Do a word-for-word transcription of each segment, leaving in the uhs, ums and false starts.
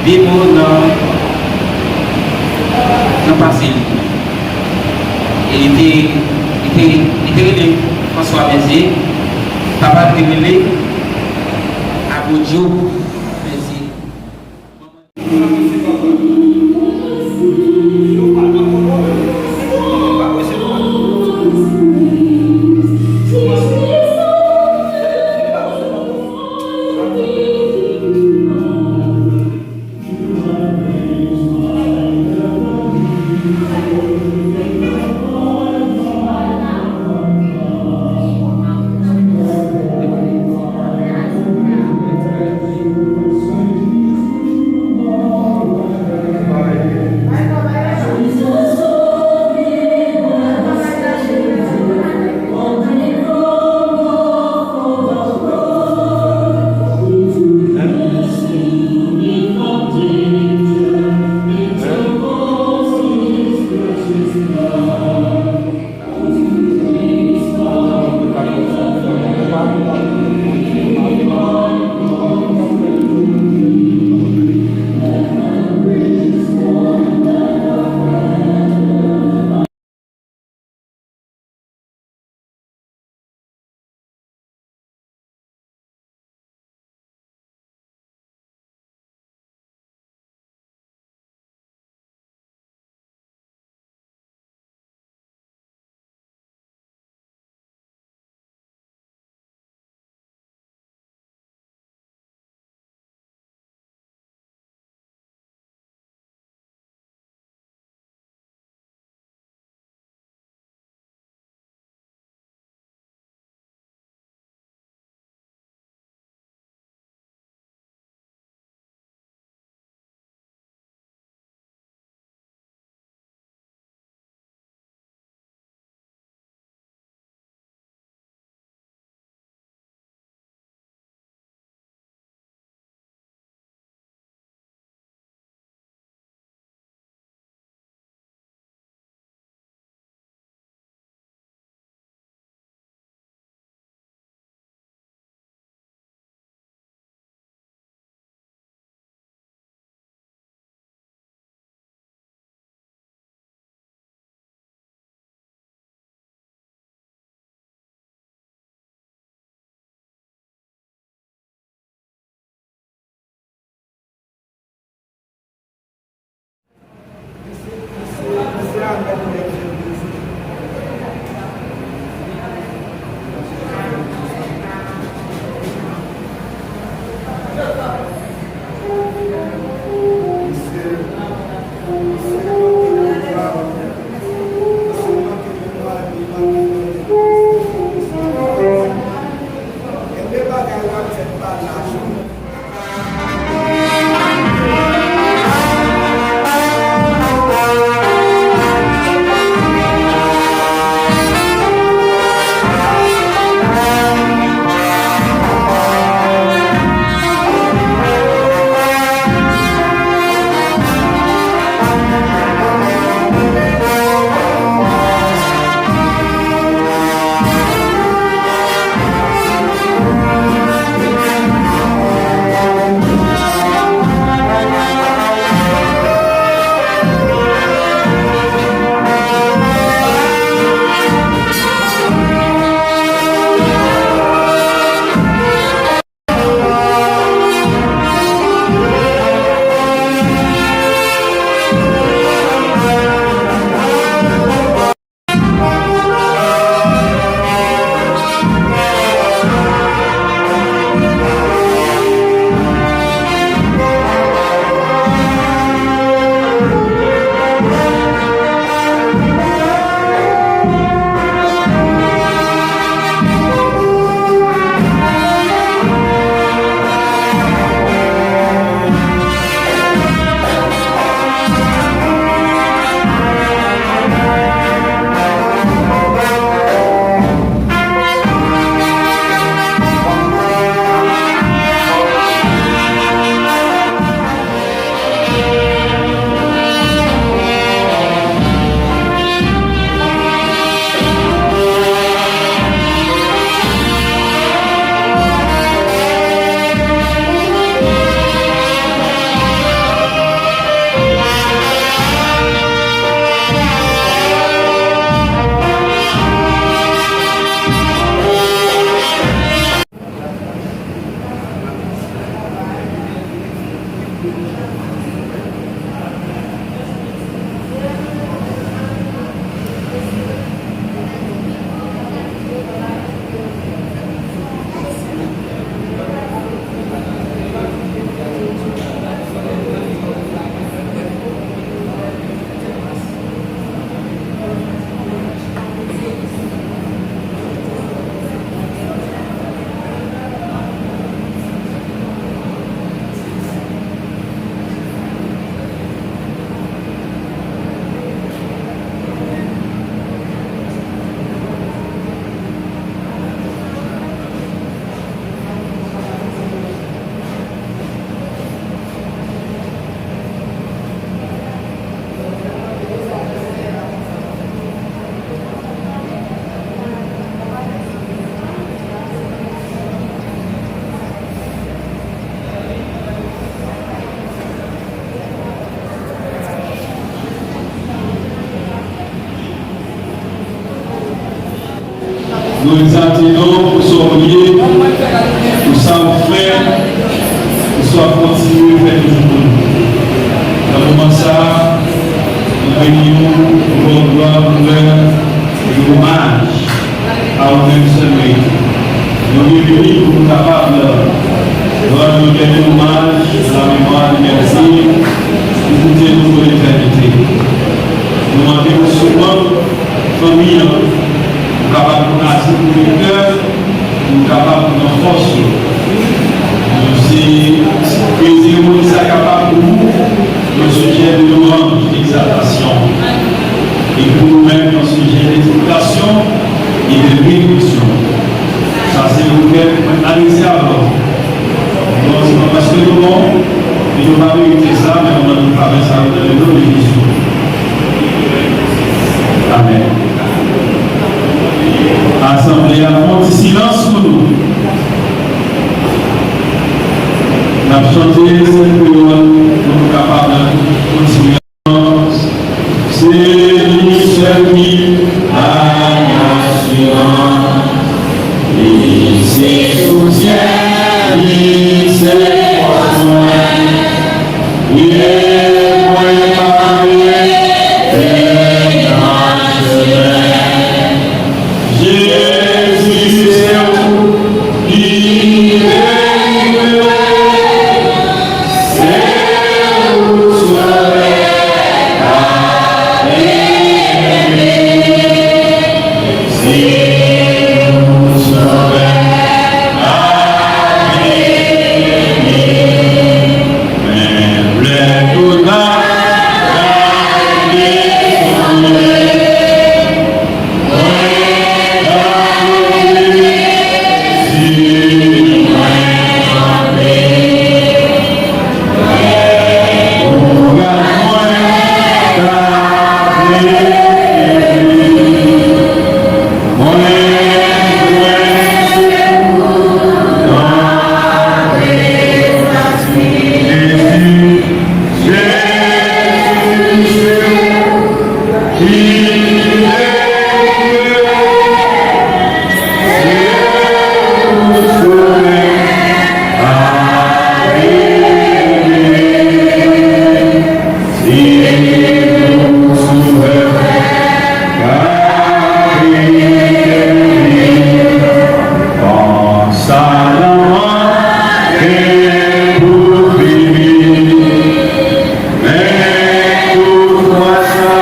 Demo nan, nan pase li. E li te, li te, li te rele François Mercier. Papa l te rele Abodio Mercier. Nou egzalte non pou sa w ye, pou sa w fè, pou sa w ap kontinye fè toujou pou nou. Nan moman sa a, nou beni w, nou ba w glwa, onè e omaj a ou menm sèl merite. Nou reyini pou nou kapab rann ou dènye omaj nan lamemwa de Bèlzile, pou koute nou pou letènite. Nou mande w souvan, fanmi an, pou kapab kraze pou nou kè, pou nou kapab pran fòs yo. Nou se, ke seremoni sa kapab pou nou yon sijè de lwanj, egzaltasyon, e pou nou menm yon sijè d'edifikasion e de benediksyon. Sa se rekwèt mwen adrese avè w. Non, se pa paske nou bon, e nou pa merite sa, men nou mande favè sa yo nan le non de Jezi. Amen. Asanble a, fè yon ti silans pou nou. N ap chante Sent Kreyòl pou nou kapab kontinye. Se li sèl ki bay asirans, li se soutyen, li se fòs mwen, e mwen pa rete nan chemen. Jezi, se ou ki delivre, se ou sovè k ap ede, se ou sovè k ap ede. Men lè tout bagay te sonje, Men tout fwa sa,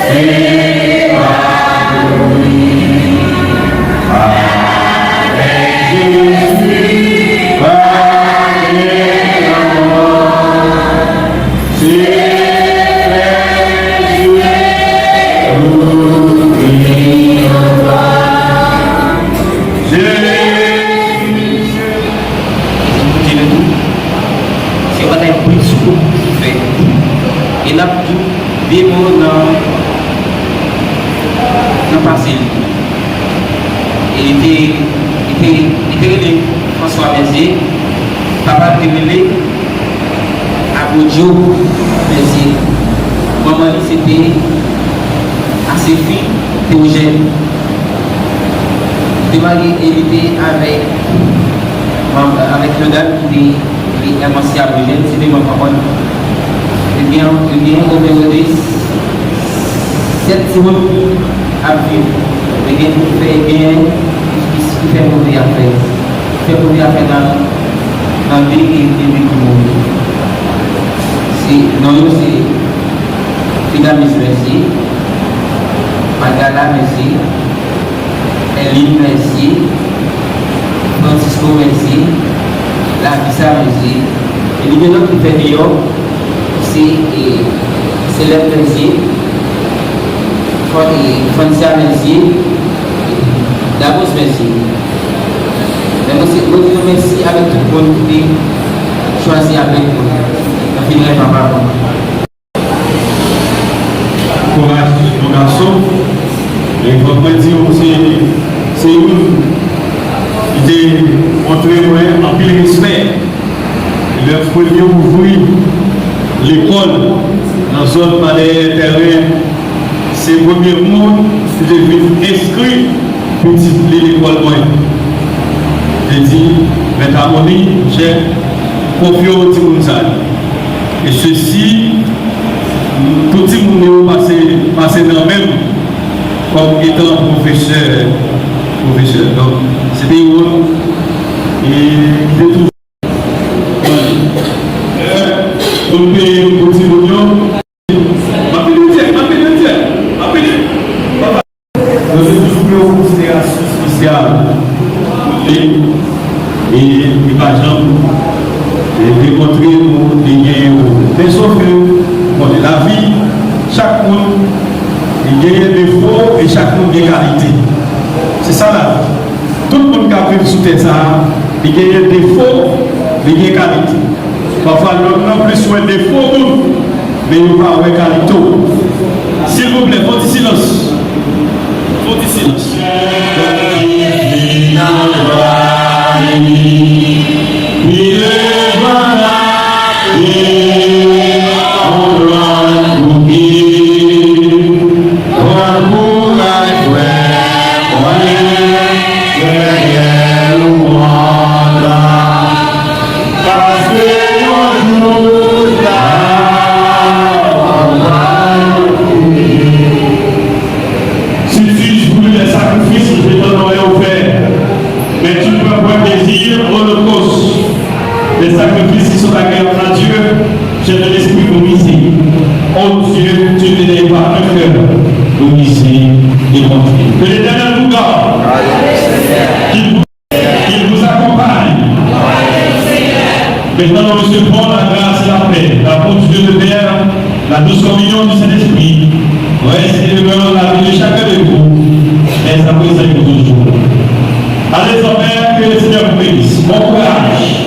se pa pou li. Avèk Jezi, pa gen lanmò. Se fè Dye louvri ankò. Jezi. Koute nou tou. Se yon bagay brit sou kout ki fè. E n ap di w de mo nan, nan pase li. E li te, li te, li te rele François Mercier. Papa l te rele Agodjo Mercier. Manman li se te Asefi Théogène. Li te marye e li te avèk, avèk yon dam ki te Èman si ap viv, ti devan pawòl. Ebyen, ebyen, Romero de sèt timoun ap viv. Ebyen, fè, ebyen, ki, ki, ki fè move afè. Fè move afè nan, nan de, de, de, de ki mouri. Se, non yo se Fidamis Mercier, Magala Mercier, Elin Mercier, Francisco Mercier, Lavisa Mercier, epi gen lòt ki fè deyò, se, e, Celeste Mercier, Fran-, e, Francia Mercier, Davos Mercier. Men mwen se, mwen di nou mèsi avèk tout moun ki te chwazi avèk nou nan fineray papa mwen. Kouraj, yon gason. E fòk mwen di w, se, se youn ki te montre mwen anpil respè. Lè premye ouvri lekòl nan zòn pa dèyè tèren, se premye moun ki te vin enskri pitit li lekòl mwen. Te di, Mèt Amoni, monchè, konfye w timoun sa yo. E sesi, tout timoun yo pase, pase nan men m kòm etan pwofesè, pwofesè. Donk, se te yon, e, ki te toujou pou l peye pou timoun yo. Anpil respè, anpil respè, anpil. Mwen se toujou gen yon konsiderasyon espesyal pou li, e li pa janm, e, demontre nou li gen yon. Men sof ke, bon, nan lavi, chak moun li genyen defo e chak moun gen kalite. Se sa lavi. Tout moun k ap viv sou tè sa a, li genyen defo, li gen kalite. Pafwa, lòt lan plis wè defo moun, men yo pa wè kalite w. Silvouplè, fon ti silans. Fon ti silans. Pran kouraj, frè, konnen Senyè nou kontan, paske yon jou ta w ap pran kouraj. Si ti j pou li lè sakrifis, je t'en aurais offert, mais tu peux prendre plaisir au holocauste, les sacrifices qui sont agréables à Dieu, j'ai de l'esprit pour miser. Oh Dieu, tu ne dédaignes pas un cœur brisé et contrite. Que l'Éternel vous garde. Qu'il vous, qu'il vous accompagne. Maintenant, nous recevons la grâce et la paix, l'amour du Dieu de Père, la douce communion du Saint-Esprit, reste et demeure dans la vie de chacun de vous, dès à présent et pour toujours. Allez en paix, que le Seigneur vous bénisse. Bon courage.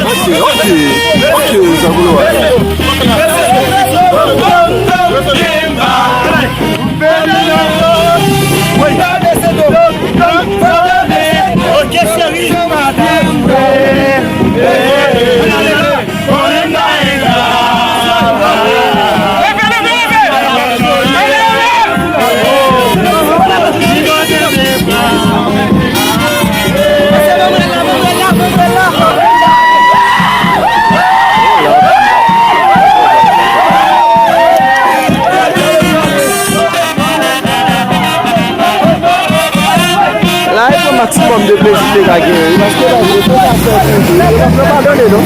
Ok, ok, ok, Jean Claude. Ok, cheri. La e pran maksimòm de plezi li te ka genyen wi, paske la, yo te ka fè plezi, yo pa padone non.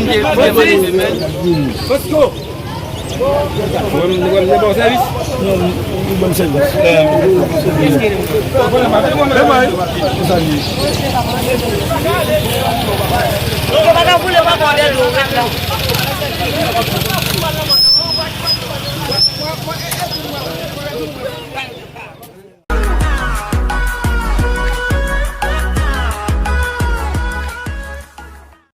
Bandi! Bandi! Ou wè m, ou wè m te ba w sèvis? Non, ou ban m sèvis. Yo pa ka boule, pa ka dèl yo, ret la.